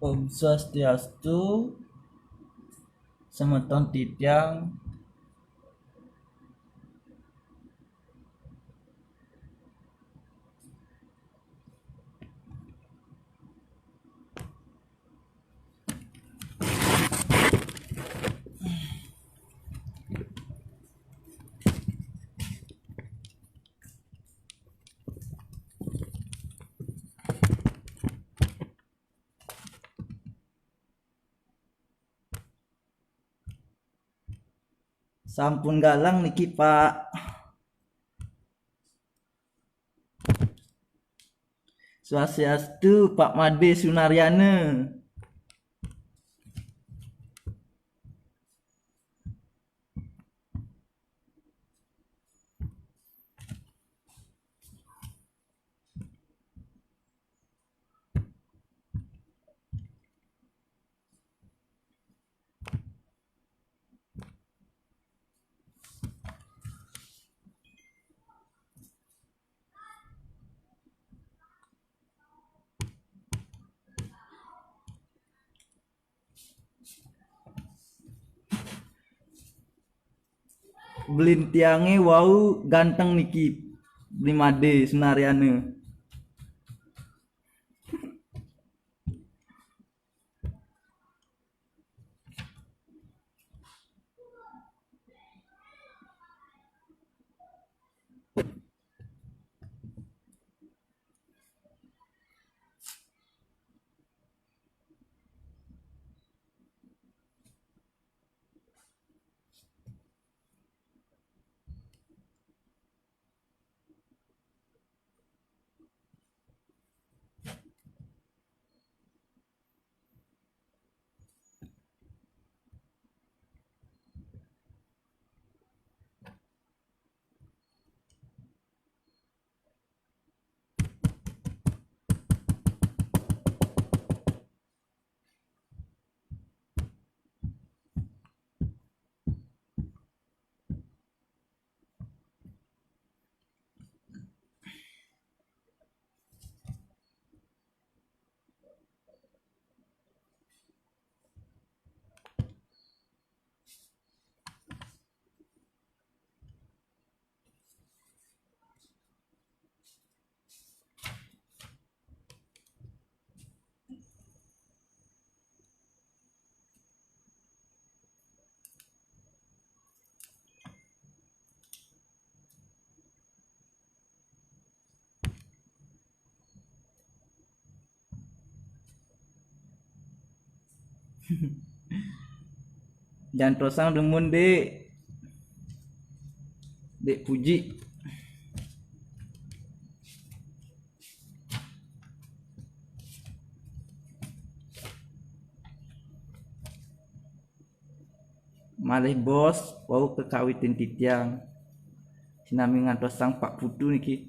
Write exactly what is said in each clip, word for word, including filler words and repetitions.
Om Swastiastu, semeton titiang. Sampun galang niki, Pak. Swastiastu, Pak Made Sunaryana. Belin tiange wau ganteng niki, Bli Made Sunaryana. Jantosang demen, Dek. Dek Puji. Malih bos, wau kekawitin titiang. Sinami ngantosang Pak Putu niki.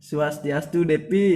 Swastiastu, Depi.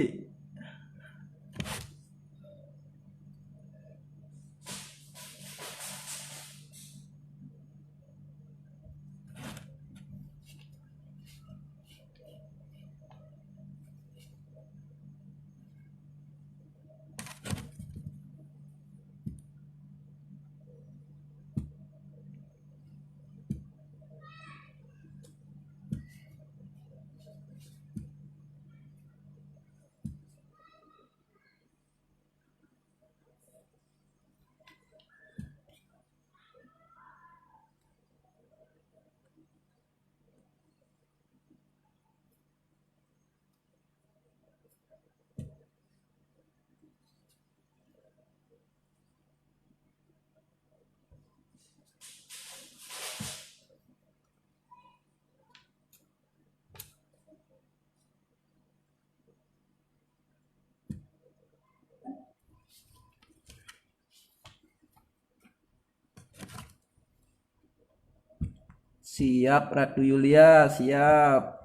Siap, Ratu Yulia, siap.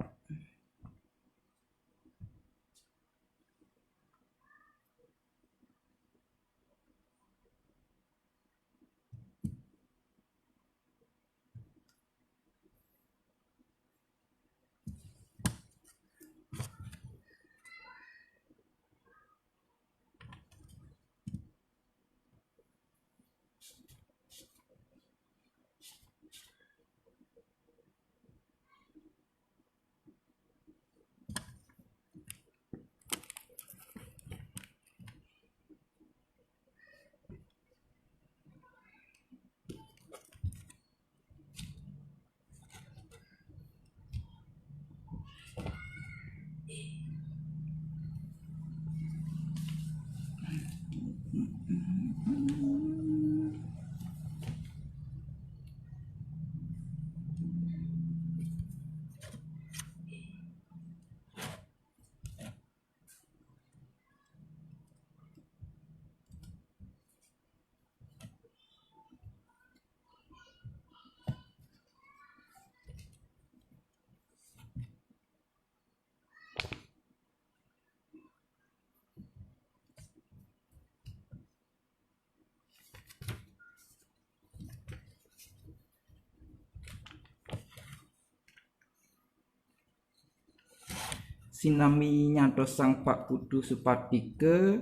Sinami nyantosang Pak Putu Supatika,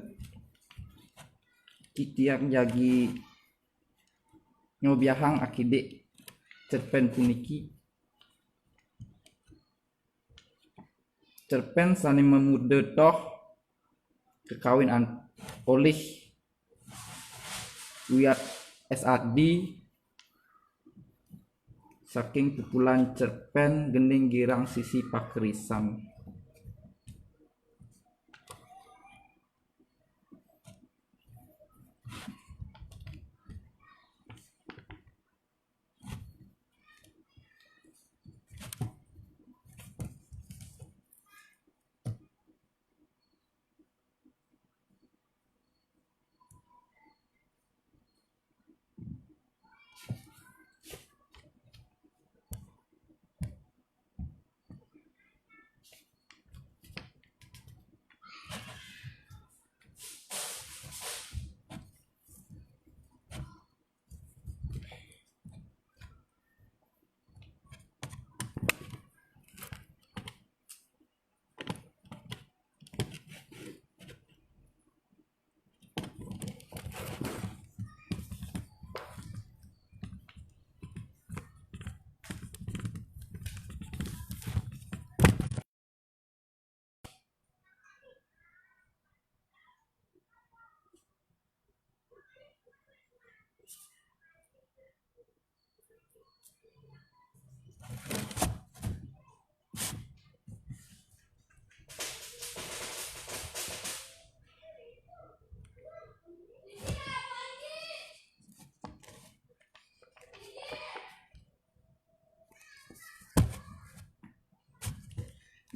titiang jagi nyobiahang akidik cerpen puniki. Cerpen sane mamuda toh kekawin an-, olih Wiyat S Adi saking pupulan cerpen Gending Girang Sisi Pakerisan.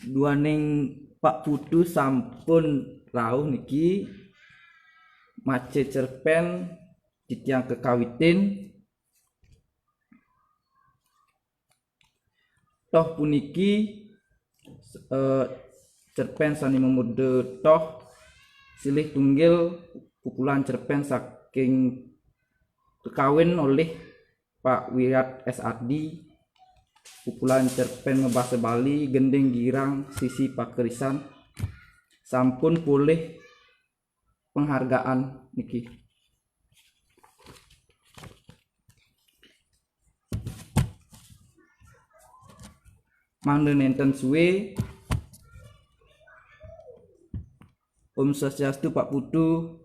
Duaning Pak Putu sampun rauh niki maca cerpen titiang kekawitin. Toh puniki, eh, cerpen sane mamuda toh silih tunggil pupulan cerpen saking kekawin olih Pak Wiyat S Adi, pupulan cerpen mabasa Bali Gending Girang Sisi Pakerisan, sampun polih penghargaan niki. Mangda nenten suwe. Om Swastiastu, Pak Putu.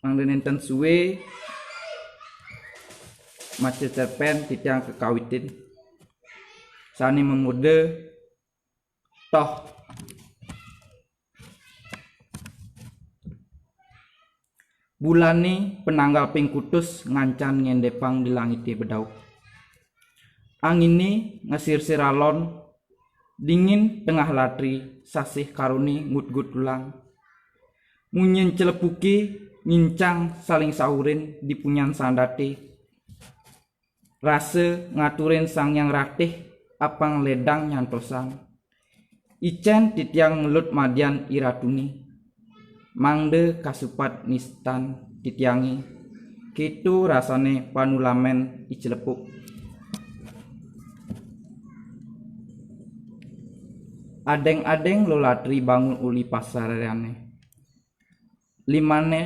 Mangda nenten suwe maca cerpen titiang kekawitin sane mamuda toh. Bulane pananggal ping kutus ngancan ngendepang di langite bedauh. Angine ngasirsir alon, dingin tengah latri, sasih karone ngutgut tulang. Munyin celepuke ngincang saling saurin di punyan sandate. Rasa ngaturin Sang Hyang Ratih apang ledang nyantosang. Icén titiang ngelut madian I Ratune, mangda kasupat nistan titiange, keto rasane panulamen I Celepuk. Adeng-adeng Luh Latri bangun uli pasareyane. Limane,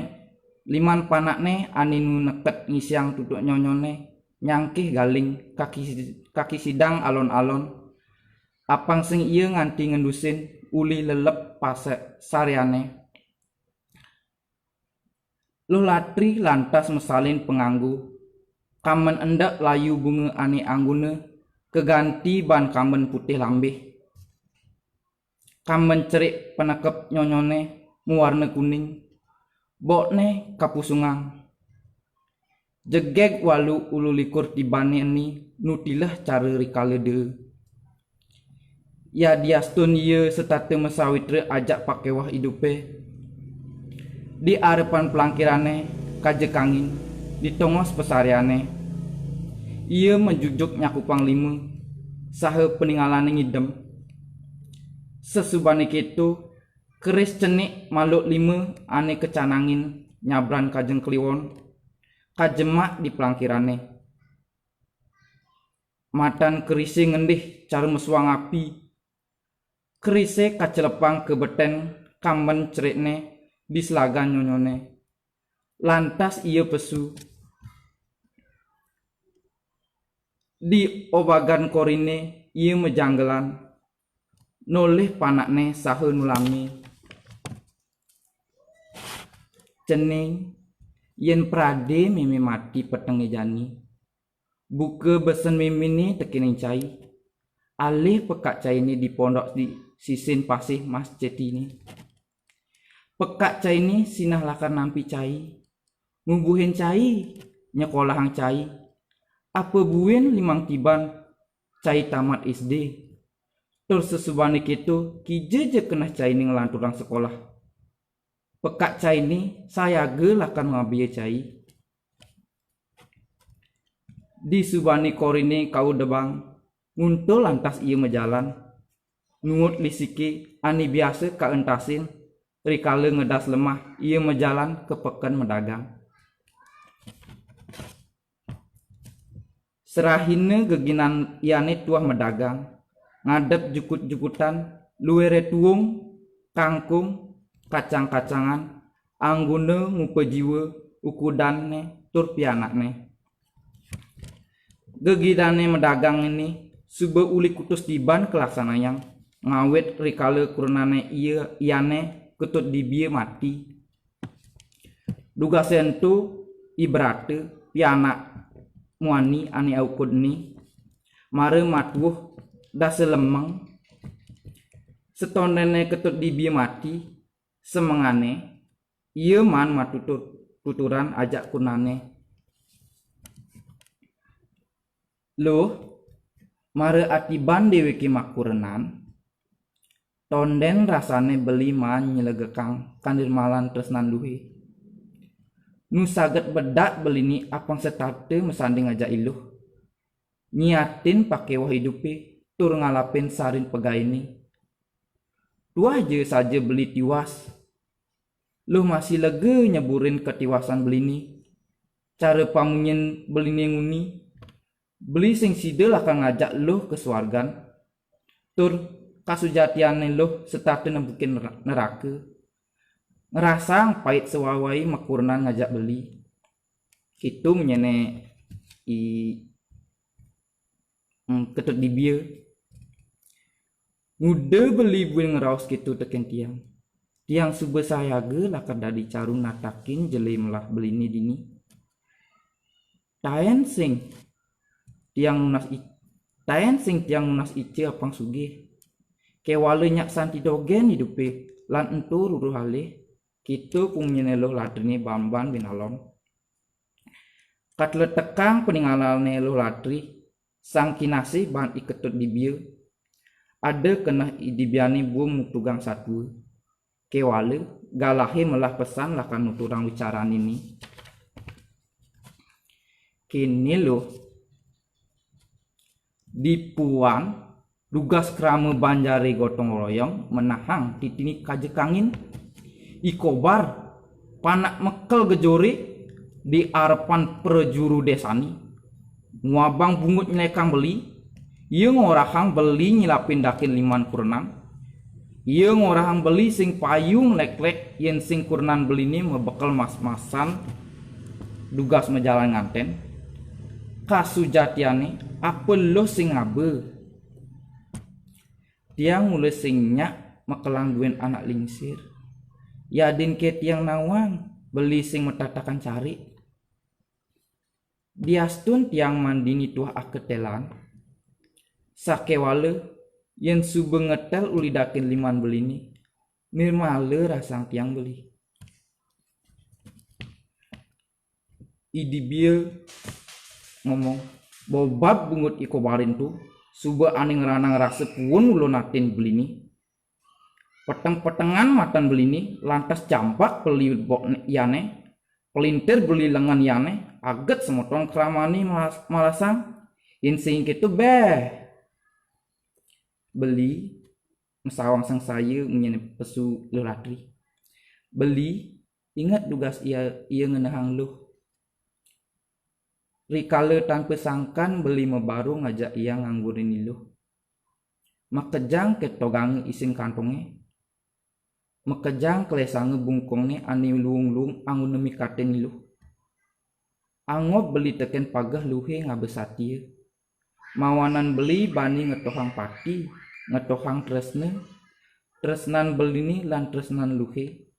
liman panakne ane nu neket ngisiang tutuk nyonyone, nyangkih galing kaki, kaki sidang alon-alon, apang sing ia nganti ngendusin uli lelep pasek sareyane. Luh Latri lantas mesalin panganggo, kamben endek layu bunga ane angguna, kaganti ban kamben putih lambih. Kamben cerik panekep nyonyone mawarna kuning, bokne kapusungang. Jegeg walu ulu likur tibane eni nu tileh cara rikala da. Yadiastun ia setata masawitra ajak pakeweh idupe, di arepan plangkirane kaja kangin, di tongos pasareyane, ia majujuk nyakupang lima, saha paningalane ngidem. Sesubane keto, keris cenik maluk lima ane kacanangin nyabran kajeng kliwon, kajemak di plangkirane. Matan kerise ngendih cara mesuang api. Kerise kacelepang ka beten kamben cerikne di selagan nyonyone. Lantas ia pesu. Di obagan korine ia majanggelan, nolih panakne saha nulami. Cening, yen prade meme mati petenge jani, buka besen memene tekening cai, alih pekak caine di pondok di sisin pasih mas cetine. Pekak caine sinah lakar nampi cai, ngubuhin cai, nyekolahang cai, apa buin limang tiban cai tamat S D. Tur sesubane keto, kija ja keneh caine nglanturang sekolah. Pekak caine sayaga lakar ngabia cai. Di subane korine kaudebang, nguntul lantas ia majalan. Nuut lisike ane biasa kaentasin, rikala ngedas lemah, ia majalan ka peken madagang. Serahina geginan iyane tuah madagang, ngadep jukut-jukutan, luere tuung, kangkung, kacang-kacangan, angguna ngupa jiwa, ukudane, tur pianakne. Geginane madagang ini suba uli kutus tiban kalaksanayang, ngawit rikala kurenane iya, iyane Ketut Dibia mati. Dugase ento, I Brata, pianak muani ane aukud ene, mara matuuh dasa lemeng. Setondene Ketut Dibia mati, semengane, ia maan matutur, tuturan ajak kurenane. Luh, mara atiban deweke makurenan, tonden rasane beli maan nyelegekang kanirmalan tresnan luhe. Nu saget bedak belini apang setata masanding ajak I Luh. Nyiatin pakeweh idupe tur ngalapin sarin pegaene. Tuah ja saja beli tiwas. Luh masih lega nyeburin katiwasan belini. Cara pamunyin belini nguni, beli sing sida lakar ngajak Luh ka suargan, tur kasujatiane Luh setata nempukin nera-, neraka. Ngrasang pait sawai makurenan ngajak beli. Kitu menyene I, hmm, Ketut Dibia. Nguda beli buin ngraos kitu teken tiang. Tiang suba sayaga lakar dadi caru natakin jele melah belini dini. Taen sing tiang nunas i-, taen sing tiang nunas ica apang sugih. Kewala nyak santi dogen idupe, lan ento ruruh alih, kitu pungnyine Luh Latrine bamban binalon. Katletekang paningalane Luh Latri, Sang Kinasih baan I Ketut Dibia, ada keneh I Dibiane buung mutugang satua. Kewala, galahe melah pesan lakar nuturang wicarane ene. Kene Luh, Dipuan dugas krama banjare gotong royong menahang titini kaja kangin. I Kobar, panak mekel gejore di arepan prajuru desani, nguabang bungut nyelekang beli. Ia ngorahang beli nyilapin dakin liman kurenan. Ia ngorahang beli sing payu ngleklek yen sing kurenan beline mabekel mas-masan dugas majalan nganten. Kasujatiane, apa luh sing ngaba? Tiang mula sing nyak mekelang duen anak lingsir. Yadin ke tiang nawang, beli sing matatakan carik. Diastun tiang mandini tuah aketelan. Sakewala, yen suba ngetel uli dakin liman beline, nirmala rasang tiang beli. I Dibia ngomong, "Bobab bungut I Kobar ento, suba ane ngranang rasa puun ulun atin beline." Peteng-petengan matan beline, lantas jampak beli bok iyane, pelintir beli lengan iyane, aget semeton kramane malas-, malasang, yen sing keto beh. Beli mesawang sangsaya munyin pesu Luh Latri. Beli, inget dugas ia, ia ngenehang luh. Rikala tanpa sangkan beli mabaru ngajak ia nganggurin luh. Makejang ketoganga isin kantonge. Makejang kelesanga bungkungne ane luung-luung anggona mikatin luh. Angob beli teken pageh luhe ngaba satia. Mawanan beli bani ngetohang pati, ngetohang tresna. Tresnan beline lan tresnan luhe.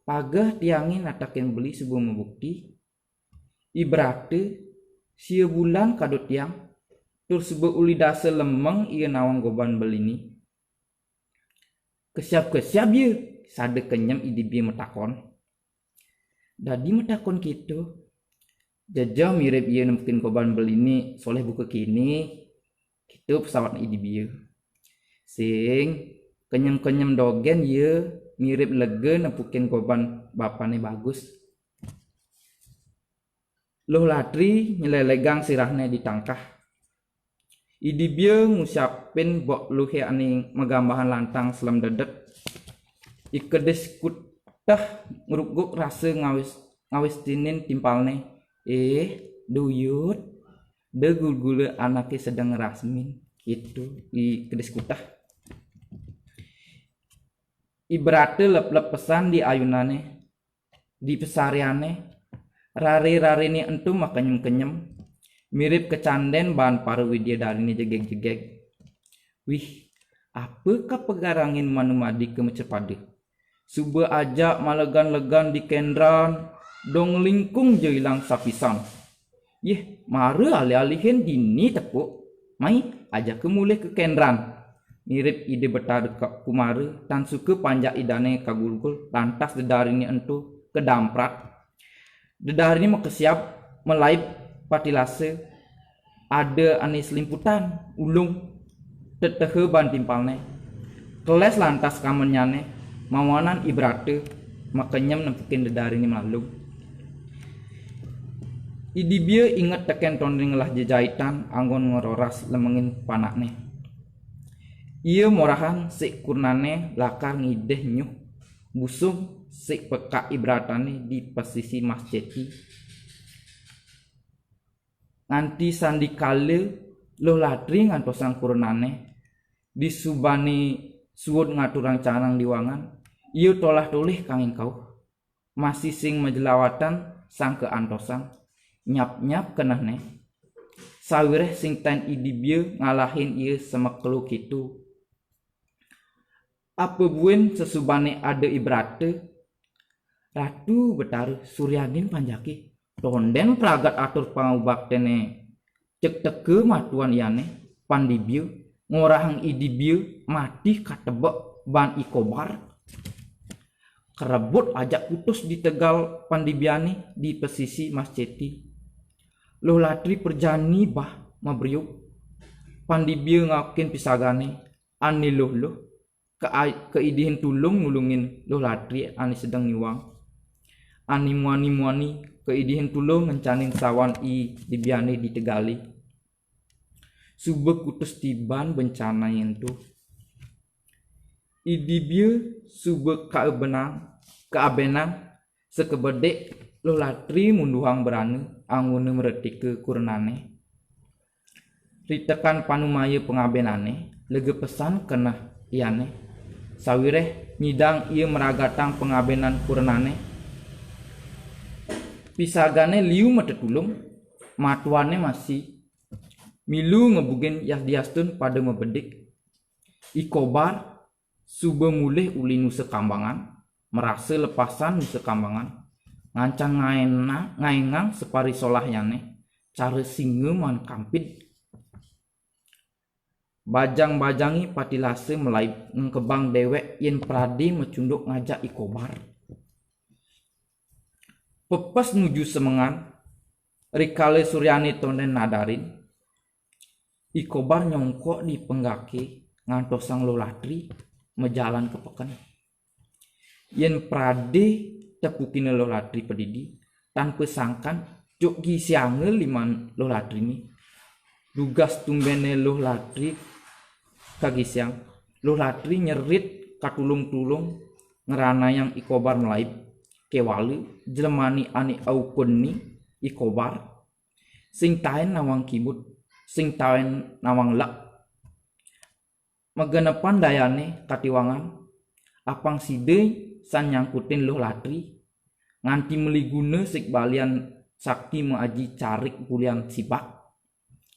Pageh tiange natakin beli suba mabukti. Ibrate, sia bulan kadut tiang, tur suba uli dasa lemeng ia nawang goban beline. Kesiab-kesiab ia, sada kenyem I Dibia matakon. Dadi matakon keto, jejeh mirib ia nempukin goban beline soleh buka kini, keto pesawat I Dibia. Sing, kenyem-kenyem dogen ia mirib lega nempukin goban bapane Bagus. Luh Latri nyelelegang sirahne di tangkah. I Dibia ngusiapin bok luhe ane magambahan lantang selem dedet. I Kedis Kutah ngruguk rasa ngawis-, ngawistinin timpalne. "Eh, duyut, da gulgula anake sedeng ngrasmin," gitu I Kedis Kutah. Ibrate lep-lep pesan di ayunane. Di pesariane, rare-rarene ento makenyem-kenyem, mirib kecanden baan para widyadarine jegeg-jegeg. Wih, apa kapegarangin manumadi ke macepada? Suba ajak malegan-legan di kendran, dong lingkung ja ilang sapisan. Yeh, mara alih-alihin dini tepuk, mai ajaka mulih ke kendran. Mirib Ida Betara Ka-, Kumara, tan suka panjak idane kagulgul, lantas dedarine ento kedamprat. Dedarine makesiab, malaib pati lasa, ada ane selimputan, ulung, teteha baan timpalne. Keles lantas kamennyane, mawanan ibrata, makenyem nempukin dedarine malalung. I Dibia inget teken tonding ngelah jejaitan anggon ngeroras lemengin panakne. Ia morahan sik kurnane lakar ngidih nyuh busung sik pekak ibratane di pesisi Mas Ceti. Nganti sandikala Luh Latri ngantosang kurenane, disubane suud ngaturang canang di wangan, ia tolah-tolih kangin kauh. Masih sing majelawatan sangka antosang, nyap-nyap kenehne. Sawireh sing tan I Dibia ngalahin ia semekelu kitu. Apa buin sesubane ada ibrata, Ratu Betara Suryaning panjake, tonden pragat atur pangubaktene jeg teka matuan iyane, Pandibia, ngorahang I Dibia mati katebek baan I Kobar. Kerebut ajak putus di tegal Pandibiane di pesisi Mas Ceti. Luh Latri prajani bah mabriuk. Pandibia ngaukin pisagane, ane luh-luh, ka-, kaidihin tulung nulungin Luh Latri ane sedeng ngiwang. Ane muani-muani kaidihin tulung ngencanin sawan I Dibiane di tegale. suba kutus tiban bencana ento. Idibia suba kaebenang, kaabénang sakebedik Luh Latri munduhang brana anggona mretika kurenané. Ritekan panumaya pangabénané, lega pesan keneh iyané, sawiréh nyidang ia mragatang pangabénan kurenané. Pisagané liu matetulung, matuané masih milu ngebugin yadiastun pada mabedik. I Kobar suba mulih uli Nusa Kambangan, marasa lepasan Nusa Kambangan, ngancan ngaéna-, ngaéngang saparisolah iyané, cara singa maan kampid. Bajang-bajangé pati lasa malaib ngengkebang déwék yén pradé macunduk ngajak I Kobar. Pepes nuju semengan, rikala suryané tondén nadarin, I Kobar nyongkok di penggaké ngantosang Luh Latri majalan ka peken. Yén pradé tepukina Luh Latri padidi, tanpa sangkan, cuk gisianga liman Luh Latriné. Dugas tumbéné Luh Latri kagisiang, Luh Latri nyerit katulung-tulung ngranayang I Kobar malaib, kéwala jlemané ané aukunné I Kobar, sing taén nawang kimud, sing taén nawang lek. Magenepan dayané katiwangan, apang sida san nyangkutin Luh Latri, nganti meli guna sik balian sakti maaji carik bulian sibak.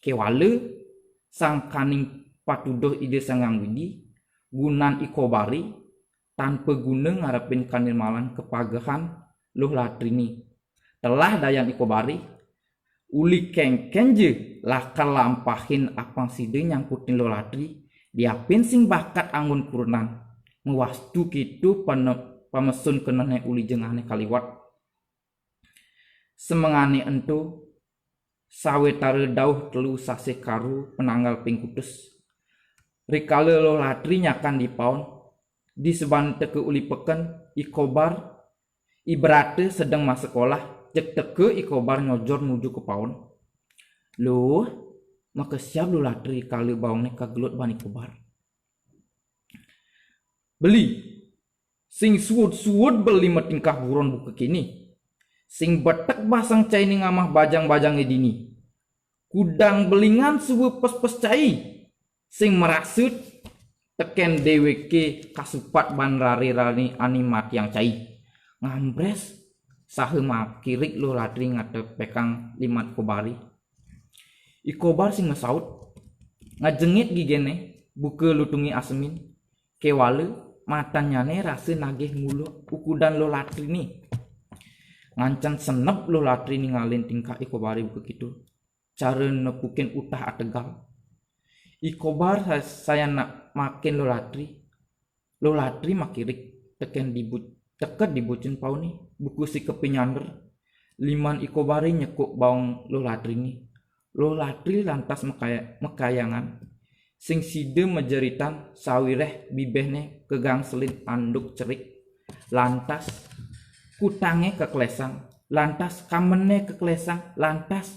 Kéwala sangkaning patuduh Ida Sang Hyang Widhi, gunan I Kobaré, tanpa guna ngarepin kanirmalan kapagehan Luh Latriné. Telah dayan I Kobaré, uli kénkén ja lakar lampahin apang sida nyangkutin Luh Latri, diapin sing bakat anggon kurenan. Mawastu kéto pane-, pamesun kenehné uli jengahné kaliwat. Semengané ento, sawetara dauh telu sasih Karu pananggal ping kutus. Rikala Luh Latri nyakan di paon, di sabana teka uli peken, I Kobar, ibarata sedeng masekolah, jeg teka I Kobar nyojor nuju ka paon. Luh, makesiab Luh Latri rikala baongné kagelut baan I Kobar. Beli, sing suud-suud beli matingkah buron buka kéné. Sing betek basang cainé ngamah bajang-bajangé dini. Kudang belingan suba pes-pes cai. Sing marasa tekén déwéké kasupat baan raré-raré ané matiang cai. Ngambrés saha makirik Luh Latri ngatepekang liman I Kobaré. I Kobar sing masaut, ngajengit giginé, buka lutungé asemin. Kéwala matannyané rasa nagih nguluh ukudan Luh Latriné. Ngancan senep Luh Latri ningalin tingkah I Kobaré buka kéto. Cara nepukin utah ategal. I Kobar sa-, sayan nak makin Luh Latri. Luh Latri makirik tekén di bu-, teket di bucun paoné, buka sikepe nyander. Liman I Kobaré nyekuk baong Luh Latriné. Luh Latri lantas makaya-, makayangan. Sing sida majeritan sawiréh bibihné kagangselin anduk cerik. Lantas kutangé kaklesang, lantas kamenné kaklesang, lantas,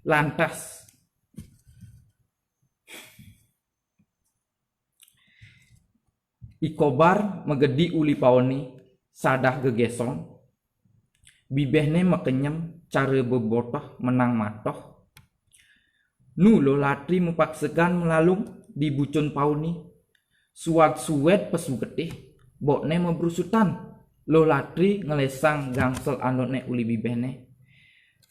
lantas. I Kobar magedi uli paoné sadah gegéson. Bibihné makenyem cara bebotoh menang matoh. Nu Luh Latri mapaksagan malalung di bucun paoné. Suwag-suwed pesu getih, bokné mabrusutan. Luh Latri ngelesang gangsel andukné uli bibihné.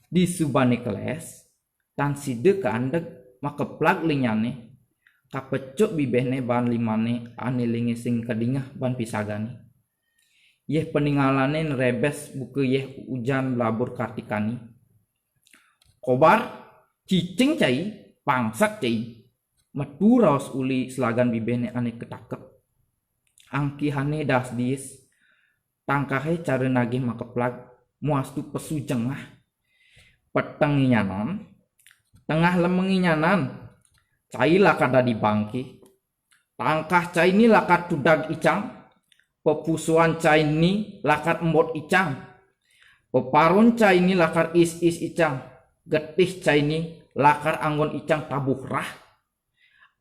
Di subané keles, tan sida kaandeg makeplag linnyané, kapecuk bibihné baan limané ané lingih sing kadingeh baan pisagané. Yéh paningalané nrebes buka yéh ujan blabur kartikani. Kobar, cicing cai, pangsak cai. Metu raos uli selagan bibihné ané katakep. Angkihané das-diis, tangkahé cara nagih makeplag, muastu pesu jengah. Peteng inyanan, tengah lemeng inyanan, cai lakar dadi bangké. Tangkah cai né lakar tudag icang, pepusuan cai né lakar embot icang, peparun cai né lakar is-is icang, getih cai né lakar anggon icang tabuh rah.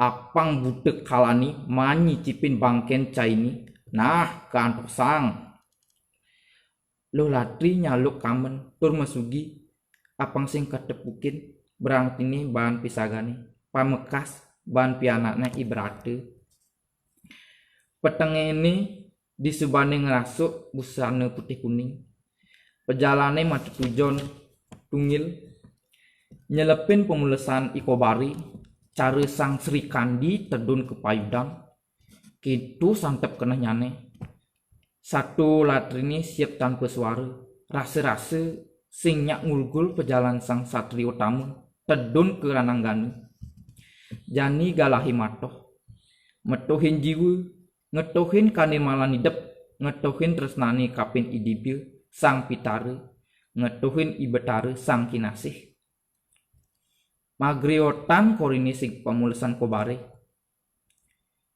Apang buta kalani manyicipin bangkén caini, nah, kaantosang. Luh Latri nyaluk kamen tur masugi, apang sing katepukin brangtiné baan pisagané, pamekas baan pianakné ibrata. Petengé ené disubané ngrasuk busana putih kuning. Pejalané matetujon tunggil, nyelepin pamulesan I Kobaré, cara Sang Sri Kandi tedun ka payudan, kéto santep kenehnyané. Sato Latriné siep tanpa suara, rasa-rasa sing nyak ngulgul pejalan Sang Satria Utama, tedun ka rananggana. Jani galahé matoh. Metuhin jiwa, ngetuhin kanirmalan idep, ngetuhin tresnané kapin I Dibya, Sang Pitara, ngetuhin I Betara, Sang Kinasih. Magriotan koriné sing pamulesan Kobaré.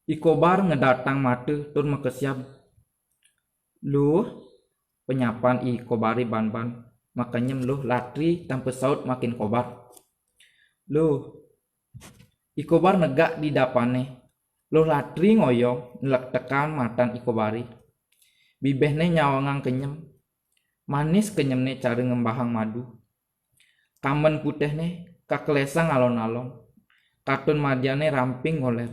I Kobar ngedatang mata tur makesiab. Luh, penyapan I Kobaré ban-ban, makenyem Luh Latri tanpa saut makin kobar. Luh, I Kobar negak di dapané. Luh Latri ngoyong nlektekan matan I Kobaré. Bibihné nyawangang kenyem. Manis kenyemné cara ngembahang madu. Kamen putihné kakelesang alon-alon. Katun madyané ramping ngolér.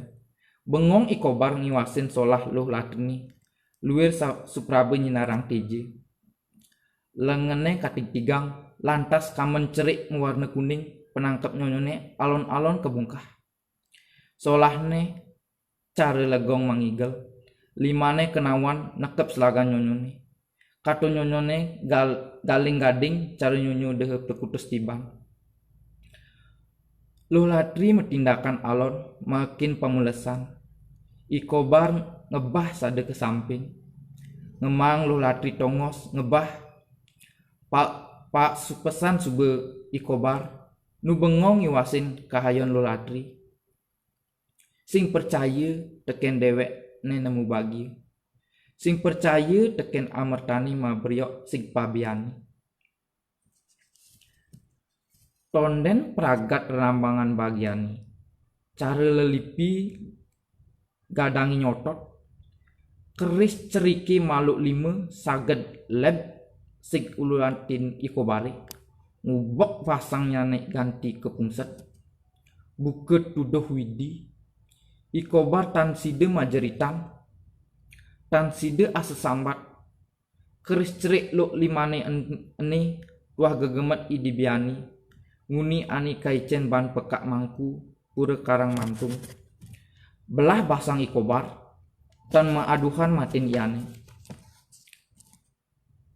Bengong I Kobar ngiwasin solah Luh Latriné. Luir sa-, supraba nyinarang téja. Lengené katigtigang, lantas kamen cerik mawarna kuning, panangkep nyonyoné alon-alon kabungkah. Solahné cara legong mangigel, limané kanawan nekep selagan nyonyoné. Katun nyonyoné gal-, galing-gading cara nyonyo dehe tekutus tiban. Luh Latri matindakan alon makin pamulesan. I Kobar ngebah sada ka samping. Ngemaang Luh Latri tongos ngebah. Pak, pak supesan suba I Kobar, nu bengong ngiwasin kahayon Luh Latri. Sing percaya tekén déwékné nemu bagia. Sing percaya tekén amertané mabriok sing pabiani. Tondén pragat rerambangan bagiané. Cara lelipi gadangé nyotot. Keris ceriké maluk lima saged leb sing uluran tin I Kobaré. Ngubek pasangnyané ganti kapungset. Buka tuduh Widi. I Kobar tan sida majeritan. Tan sida asesambat. Keris cerik luk limané en-, ené tuah gegemet I Dibyani, nguni ané kaicén ban pekak mangku, pura karang mantung. Belah basang I Kobar, tan maaduhan matin iané.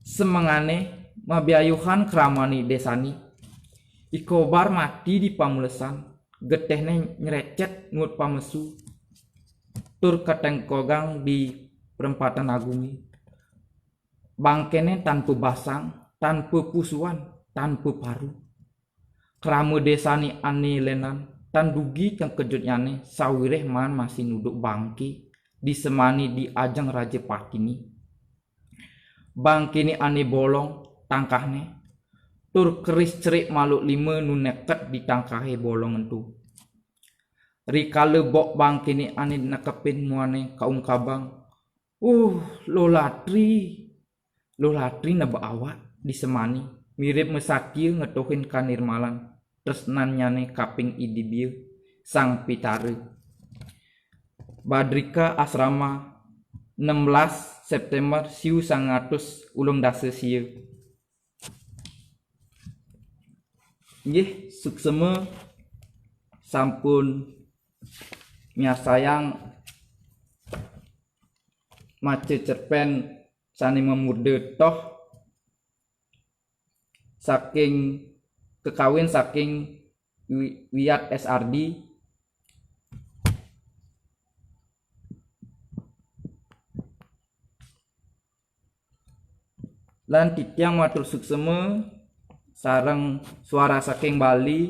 Semengané mabiayuhan kramané désané. I Kobar mati di pamulesan, getihné nyrecet ngut pamesu, tur katengkogang di perempatan agungé. Bangkéné tanpa basang, tanpa pusuan, tanpa paru. Krama désané ané lénan, tan dugi kengkejutnyané sawiréh maan masih nuduk bangké disemani di ajeng Raja Patiné. Bangkéné ané bolong tangkahné, tur keris cerik maluk lima nu neket di tangkahé bolong ento. Rikala bok bangkéné ané nekepin muané kaungkabang, "Uh, Luh Latri!" Luh Latri nebak awak disemani, mirib masatya ngetuhin kanirmalan tresnannyané kaping I Dibya, Sang Pitara. Badrika Asrama, enam belas Séptémber siu sangang atus ulung dasa sia. Inggih, suksema sampun miarsayang maca cerpén sané mamurda Toh saking, kakawin saking Wi-, Wiyat S R D. Lan titiang matur suksema sareng Suara Saking Bali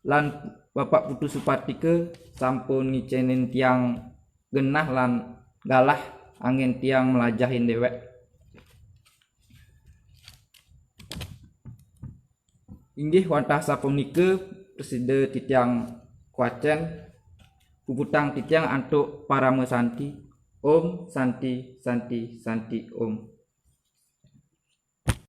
lan Bapak Putu Supatika sampun ngicénin tiang genah lan galah anggén tiang mlajahin déwék. Inggih wantah sapunika prasida titiang kwacén. puputang titiang antuk parama santi. Om Santi, Santi, Santi, Om.